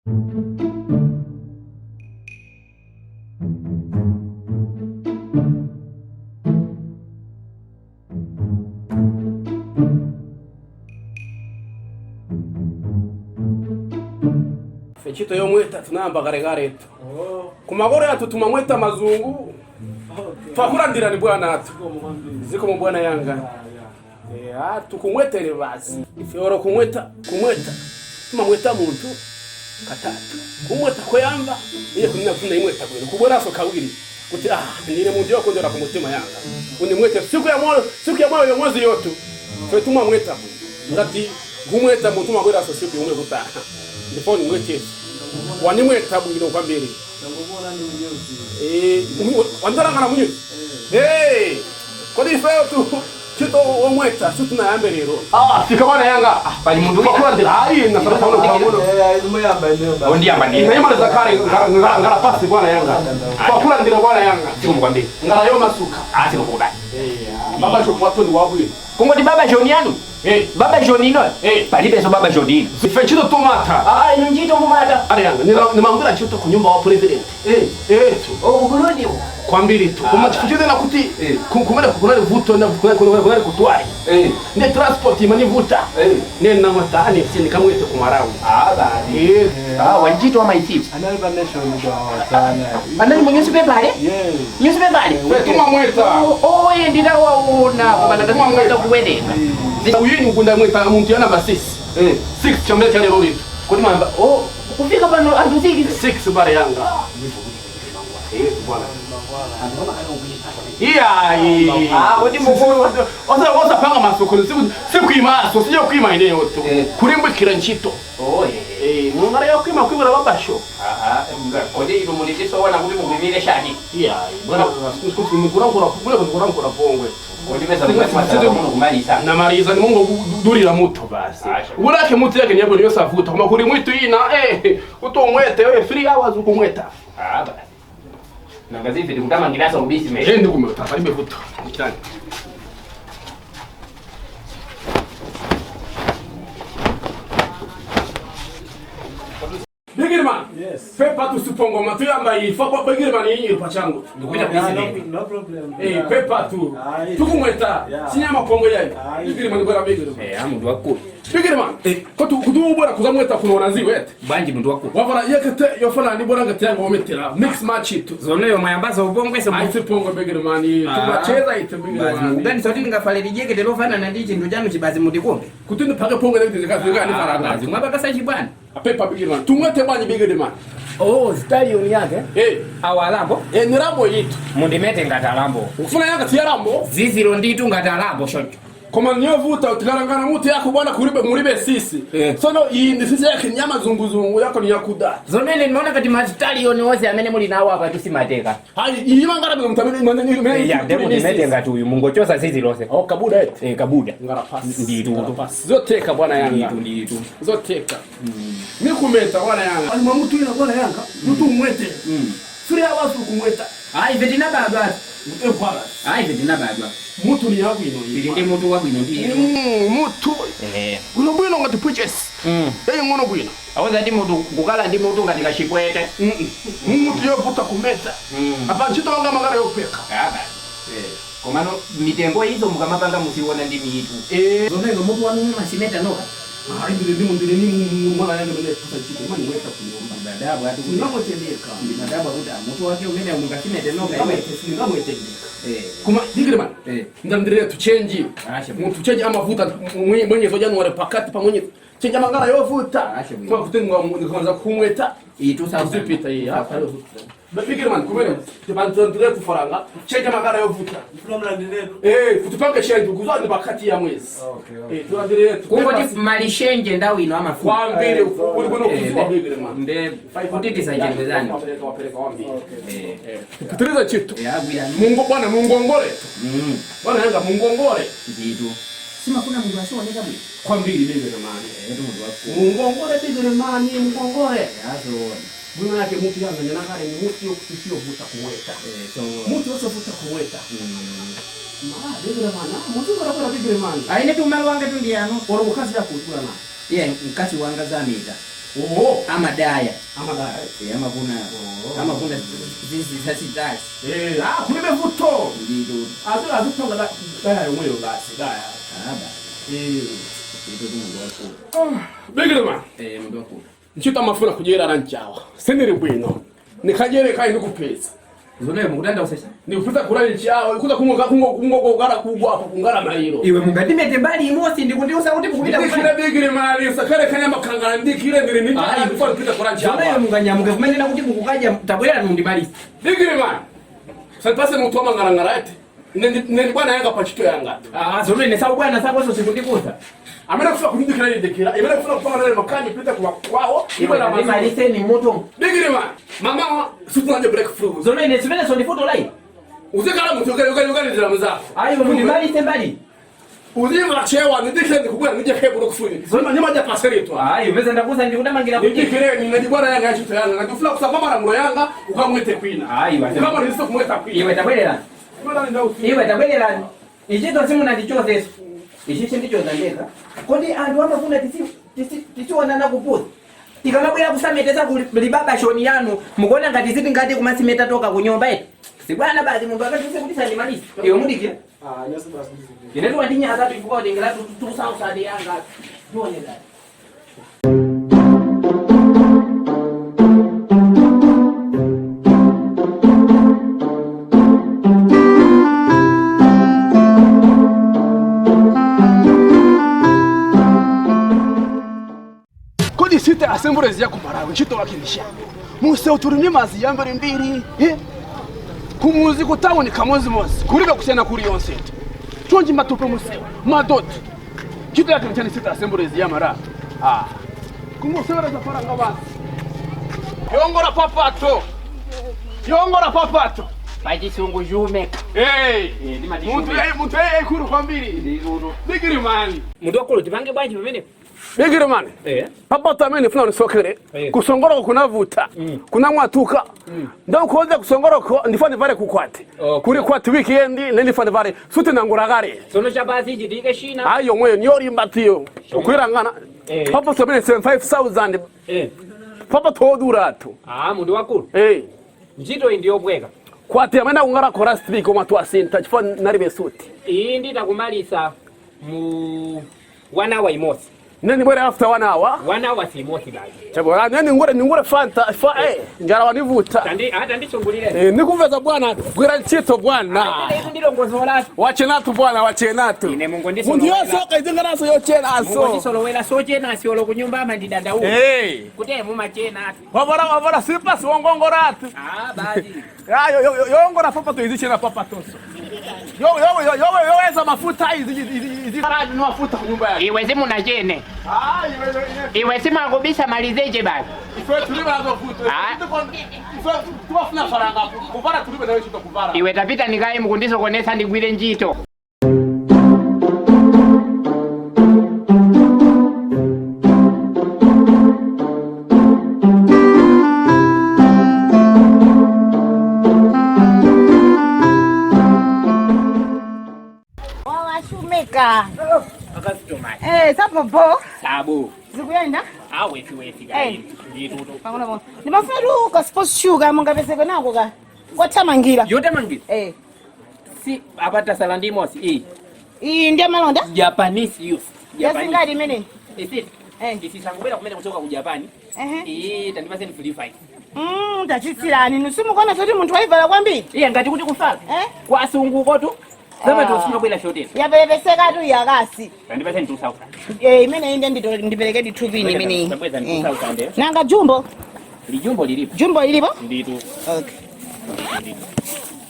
Ntchito yomweta tinayamba kalekaletu kumakolo yathu tumamweta mazungu. Twakulandirani bwana athu. Zikomo bwana yanga. Tukumwetere basi. Ife oro kumweta kumweta tumamweta muntu katatu. Kumweta koyamba iye kunina kuna imweta kwino kubweraso kawiri kuti nile muntu yokondera ku mutima yanga unimwete siku ya moyo, siku ya moyo yomwezi yotu fe tumamweta bwino ngati kumweta muntu mabweraso siku yomwe kutaha ndipo nimwete wanimweta bwino kwambiri. Wandalangana munyuzi kodi ifeyo tu chito omweta si tunayambe lero. Fika bwana yanga. Pali mundu wina. Twakulandira hayi na sasa pano pano. Ondiyamba ndiye. Ndayimaliza kale ngala pasi bwana yanga. Twakulandira bwana yanga. Zikomo kwambiri. Ngala yo masuka. Zikomo kubali. Baba cho kwatu ndi wabwino. Kungoti baba Joni yanu? Baba Joni ino? Palibenso baba Joni ino. Ife ntchito tumata. Inu ntchito mumata. Ale yanga nimangwira ntchito ku nyumba wa president. Oh, kukulondiwo. Kwambiri tu. Koma chifukwa na kuti kumene kunali vuto na kunali kutwali. Ne transport imanivuta. Ne namata ani sinikamwete ku Malawi. Bali. Wantchito wa maisimu. Anali pa nation sana. Anali mu newspaper le? Yes. Newspaper le? Tumamweta. Oye ndinawaona koma ndakakwanza kuwerenga. Uyini ukunda mweta muntu ya namba 6. 6 chombe cha lero litu. Kodi mwamba kufika pano anthu 6. 6 bare yanga. Bwana. Iyayi. Kodi mukulu Osa osa panga masuku siku imaso sije kuima ineyo tu. Kulimbikira ntchito. Mungara yo kuima kwibura babasho. Kodi inu mulitisoona kuti mupimire shani. Iyayi. Bwana kurankura kule kurankura pongwe. Kodi pesa limwe muno kumalisa. Namaliza ni Mungu durira muto basi. Urake mutu yake nyabo niyo savuta koma kuri mwitu ina utomwete we 3 hours ukumweta. Basi. Nangazivi ndikutamangiraso kubisi me. Je ndikumweta palibe vuto. Ndikirani. Bigirman. Yes. Pepa tusipongo matuyamba ifa kwa Bigirman yinyi pachangu. Ndikupita kubisi. No problem. Pepa tu. Tukumweta. Sinyama pongo yayi. Bigirman bora Bigirman. Amuntu wakulu. Bigirman. Kotu kudu bora kuzamweta kunona ziwete. Banji muntu wakulu. Wafana yekete yofana ni bora ngati yango ometera. Mix match itu. Zono yo mwayambaza ubongwe se. Aite pongo Bigirman. Tumacheza ite Bigirman. Ugani sauti ndingafale lijekete lofana ndi chinthu chanu chibazi mutikombe. Kutindi pake pongo ndikuti zikazi ni faranga. Mwapakasa chibwana. Pepa Bigirman. Tumwete banyi Bigirman. Stallion yake. Awa alambo. Ni rambo yitu. Mundimete ngati alambo. Ufuna yanga tiya rambo. Zizilo nditu ngati alambo shoncho. Koma niyovuta utikarangana muti yako bwana kuribe muribe sisi. Sono iyi ndi sisi yake nyama zunguzungu yako ni yakuda. Zonene nimaona kati ma stallion wose amene muli nawo apa tusimateka. Hayi iyi mangara bwe mtamene. Ya ndemo ndimete ngati uyu mungochosa zizi lose. Kabuda eti. Kabuda. Ngara pasi. Nditu. Ngara pasi. Zoteka bwana yanga. Nditu. Zoteka. Mikumeta bwana yanga. Ali mwamutu ina bwana yanga. Mutu umwete. 3 hours ukumweta. Ife tinabadwa. Mutepala. Ife tinabadwa. Mutu ni yabwino. Ndi mutu wabwino ndi. Mutu. Kuno bwino ngati purchase. Ngono bwino. Awoza ndi mutu kukala ndi mutu ngati kachikwete. Mutu yovuta kumeta. Apa ntchito wanga magara yopeka. Komano mitengo izo mukamapanga musiona ndi mitu. Zonengo mutu wanu masimeta noka. Ndile ndi mwana yangu mene kusa chiko mani mweta kunyumba. Ndadabwa atu kuti. Ndingamwetendeka. Ndadabwa kuti mutu wake umene mungasimete noka iwe. Ndingamwetendeka. Kuma Bigirman. Ndandire tuchenji. Muntu chenji amavuta mwenye zo January pakati pa mwenye. Chenji amangara yovuta. Kwa kutenga nikaanza kumweta. Itu sasa. Zipita hii hapa. Bigirman kumene tibandire kufaranga. Chenji amangara yovuta. Kutupange chenji kuzwa ni pakati ya mwezi. Tulandire kungoti malishenje ndawo ino amafu. Kwambiri uli kuno kuzwa Bigirman. Nde kuti tisachendezani. Kutuliza chitu. Mungu bwana mungongole. Bwana yanga mungongole. Nditu. Simafuna mundu asioneka bwino. Kwambiri Bigirman. Mundu wako. Mungongole Bigirman mungongole. Yazoona. Bwana yake mutu yanga nyanakare ni mutu yokutisio vuta kumweta. Mutu yose vuta kumweta. Bigirman, mutu ngora Bigirman. Aine tumalo wanga tu ndiyano. Oro mukazi yako ukula na. Iye mkazi wanga zamita. Oho. Amadaya. Amadaya. Eh, amavuna. Oh. Amavuna zizisasitasi. Eh, ah, kulibe vuto. Ndito. Azi azitonga da daya yomweyo basi daya. Ah, ba. Eh. Ndito mundu wakulu. Bigirima. Eh, mundu wakulu. Ntchito amafuna kudyera nchawa. Sindiri bwino. Nikadyere kai ndikupeza. Zonayo mukutanda usesha. Ndikufuta kula nchawa, kuza kungo kungo kungo kugara kugwa apo kungara mailo. Iwe mungatimete mbali imosi ndikundiusa kuti mukupita Ndikire bigirima ali sakare kanyama kangana ndikire ndiri Ayi. ndikire ndifuna kupita kula Zonayo nchawa. munganyamuke kumenena kuti mukukadya tabwerera nundimalisa. Bigirima. Santase mutu wamang'arang'ara ati. Nene bwana yanga pachito yanga. Ah, zonayo nesawu bwana sakoso sikundikusa. Amene kufuna kundikira ndikira. Imene kufuna kupanga nale makani pita kwa kwao. Iwe ndimaliseni mutu. Bigirima. Mama sutunanje breakthrough. Zonayo ine zimene sondifoto lai. Uzikala mutu ukali ukali ukali ndira mzako. Ayi mundimalise mbali. Uzima chewa ndikire ndikubwera ndije kebu lokufuni. Zoma nyuma ja paseritwa. Ayi umeza ndakusa ndikudamangira kuti. Ndikire ni ndibwana yanga yachito yanga. Ndifuna kusamba malamulo yanga ukamwete kwina. Ayi waze. Ukamaliza kumweta kwina. Iwe tabwererani. Imana ndausi. Iwe tabwererani. Ichito simunandichozeso. Ichichi ndichoza ndekha. Kodi anthu amafuna tisionana kupusa. Tikamabwera kusametesa ku libaba shoni yanu mukuona ngati sitingati kumasimeta toka kunyumba eti. Sibwana basi munthu akatise kuti sandimalise. Iwe mudikira. Ah, nyeso basi ndizikira. Inetu wandinyaza tuchifukwa utengera tusausadi yanga. Ndionera. Kodi site assemblies ya kumarawe ntchito wakinisha. Muse uturumye mazi ya mbere mbiri. Eh? Kumuzi kutawuni kamozi mozi. Kulibe kusena kuri yonse. Chonji matope muse. Madot. Ntchito yake mchani site assemblies ya mara. Ah. Kungosewera za faranga basi. Yongora papato. Yongora papato. Pachisungu chumeka. Hey! ndimati Muntu chumeka. muntu eh kuru kwambiri. Bigiri mani. Munthu wakulu tipange bwanji pamene? Bigiri mani. Eh. Papato amene funa unisokere. Eh. Kusongoroko kunavuta. Kunamwatuka. Ndaukoza kusongoroko ndifane ndivare kukwati. Okay. Kuri kwati weekend nendifane ndivare suti nanguragare. Sono chapasi chitike shina. Ayo mweyo niyo imbatiyo. Ukwirangana. Eh. Papato amene 75,000. Eh. Papato oduratu. Ah, munthu wakulu. Eh. Ntchito iyi ndiyobweka. Kwati amene akungara kora street koma twasinta chifukwa nalibe suti. Iyi nditakumalisa mu 1 hour imosi. Neni bwere after 1 hour. 1 hour si imosi basi. Chabora neni ngure ngure fanta fa eh njala wanivuta. Tandi ata ndisungulire. Eh nikumveza bwana gwira ntchito bwana. Izi ndilongozola. Wachenatu bwana wachenatu. Ine Mungu Muntu yosoka izinganaso yochenaso. Mungondisolowera sochena siolo kunyumba amandidandaula. Eh. Kuti mumachena atu. Wavora wavora slippers wongongoratu. Ah, basi. Ya yo yo yongora papa to izichena papa toso. Yo yo yo yo yoweza mafuta izi izi izi karadi no mafuta kunyumba yake. Iwe simunachene. Ah iwe Iwe simakubisa malizeche basi. ife tulibe nazo futa. Ah. Ife tuwafuna faranga kuvara tulibe nayo chito kuvara. Iwe tapita nikaye mukundisokonesa ndigwire ntchito. Wawashumika. Akasitomati. Eh, sapopo. Sabo. Zikuyenda? Awesi wesi Eh. kayi. Nditutu. Pangona pangona. Ndimafuna tu ka sports sugar mungapezeke nako ka. Kwathamangira. Yotamangira. Eh. Si apata sala ndi imosi iyi. Iyi ndiye malonda? Japanese youth. Yazingati imene? Isi. Eh. Isi sangubera kumene kuchoka ku Japan. Ehe. Iyi tandipaseni free fight. Tachitsirani. Nusimukona zoti munthu waivala kwambiri. Iye ngati kuti kufala. Eh? Kwasunguko tu. Zama tosinobwera shotera. Yapelepeseka tu yakasi. Tandipaseni 2000. Eh, imene inde ndipereke ditupini imeneyi. Tabweza ndi Eh. 2000. eh. Nanga jumbo. Lijumbo lilipo. Jumbo lilipo? Nditu. Okay.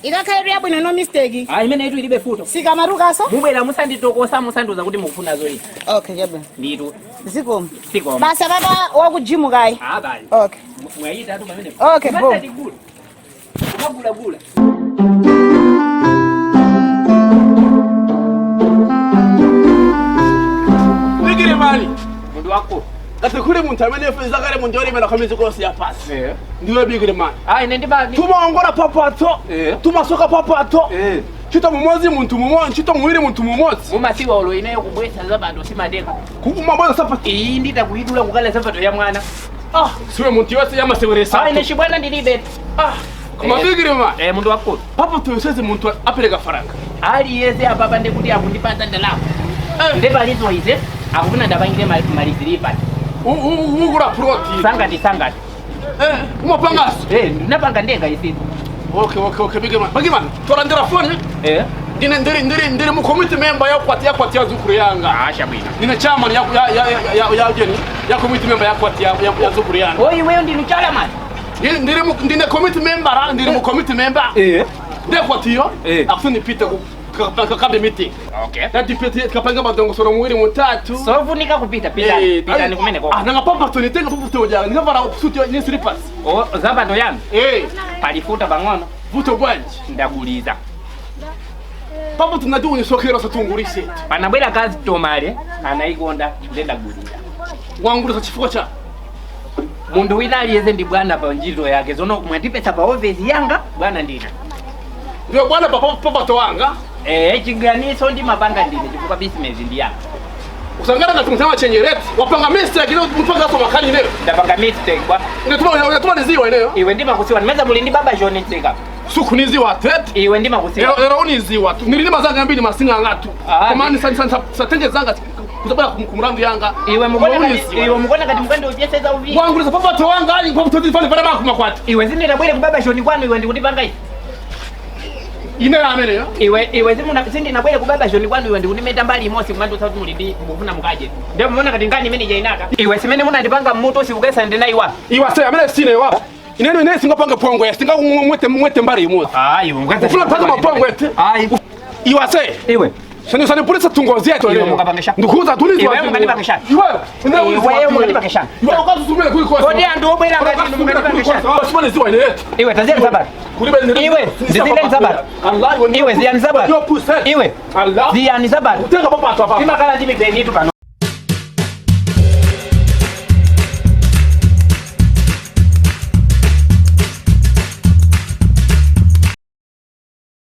Ikakhale yabwino no mistake. Ah, imene itu ilibe futo. Sikamatukaso? Mubwera musanditokosa musanduza kuti mukufuna zoyi. Okay, yabwino. Nditu. Zikomo. Sikoma. Basa baba wakujimu kayi. Ah, bali. Okay. Mwayita tu pamene. Okay, bo. Masati gula. Kumagula gula. Bigiri mani. Mundu wako. Ngati kuli muntu amene zakale muntu olimera kwa mizi yonse ya pasi. Eh. Ndiwe bigiri mani. Ah, ine ndiba Tumaongora papato. Eh. Tumasoka papato. Eh. Ntchito mumodzi munthu mumodzi, ntchito muwiri munthu mumodzi. Mumasiwa ulo ineyo kubwesa zapato simateka. Kumabweza sapato. Iyi nditakuidula kukala zapato ya mwana. Ah, siwe muntu yose yamaseweresa. Ah, ine chibwana ndilibe. Ah, kumabigiri ma. Eh, muntu wakulu. Papa tuyoseze muntu apereka faranga. Aliyese apapa ndekuti akundipatsa ndalama. Ndepalizo ize akufuna ndapangire maliziripa. Ugura proti. Sangati sangati. Eh, umapangaso. Eh, ndinapanga ndenga isizi. Okay, okay, okay, big man. Big man. Torandira phone. Eh. Ndine ndiri ndiri ndiri mu committee member ya kwati ya kwati ya zukuru yanga. Ah, shabwina. Ndine chairman ya ya ya ya ya jeni ya committee member ya kwati ya ya zukuru yanga. Oi, wewe ndinu chala man. Ndiri mu ndine committee member, ndiri mu committee member. Eh. Ndiye kwati yo. Eh. Akusini pita ku kabe meeting. Okay. Tati pita kapanga madongosoro muwiri mutatu. So funika kupita pita pita ni kumene Ah, ko. nanga papa tunitenga papa tuja. Ndingavara suti ni slippers. Oh, zapato yanu Eh, palifuta pang'ono vuto bwanji. ndaguliza. Papa tunadi unisokera satungurise. Panabwera customer anaikonda ndendaguliza. Wangulisa chifukwa cha. Mundu wina aliyeze ndi bwana pa ntchito yake zono mwatipetsa pa ofesi yanga bwana ndina. Ndiwe bwana papa papa towanga. Eh, chiganiso ndi mapanga ndine chifukwa business ndi yanga. Usangana ngati mutama chenjereti. Wapanga mistake ile mpanga so makali leo. Ndapanga mistake kwa. Unatuma niziwa ineyo. Iwe ndimakusiwa nimeza muli ndi baba John Tseka. Suku niziwa tete. Iwe ndimakusiwa. Ero uniziwa tu. Nilini mazanga mbili masinga ngatu. Ah, Komani san san satenje zanga kuzabala kumurandu yanga. Iwe mukona kati Uniziwa. iwe mukona kati mukandi udyeseza uvi. Wangulisa papa towanga ali papa tofani fana makuma kwati. Iwe sindinabwere ku baba John kwanu iwe ndikutipanga izi. Ine amene yo. Iwe iwe simuna sindinabwere ku baba John kwanu iwe ndikutimeta mbali imodzi kumandutsa kuti muli ndi mukufuna mukaje. Ndiye muona kati ngani imene jainaka. Iwe simene munandipanga mmutu sikukesa ndinaiwa. Iwa se amene sine wa. Inene ine singapanga pongo ya singa mwete mwete mbali imodzi. Ah, iwe mukasa. Ufuna panga mapongo ete. Ah, iwe. Iwa se. Iwe. Sani sani polisi tungozi yetu Iwe leo. mukapangisha. Ndikuza tulizwa. Iwe mukandipangishana. Iwe. Iwe mukandipangishana. Iwe ukazusumira kuli kosa. Kodi anthu obwera ngati inu mukandipangishana. Osmani ziwa ine yetu. Iwe taziyani sabato. Iwe, zizileni sabato. Allah Iwe ziyani sabato. Yo pusel. Iwe Allah. ziyani sabato. Tenga papa hapa. Timakhala ndi mibeni itu pano.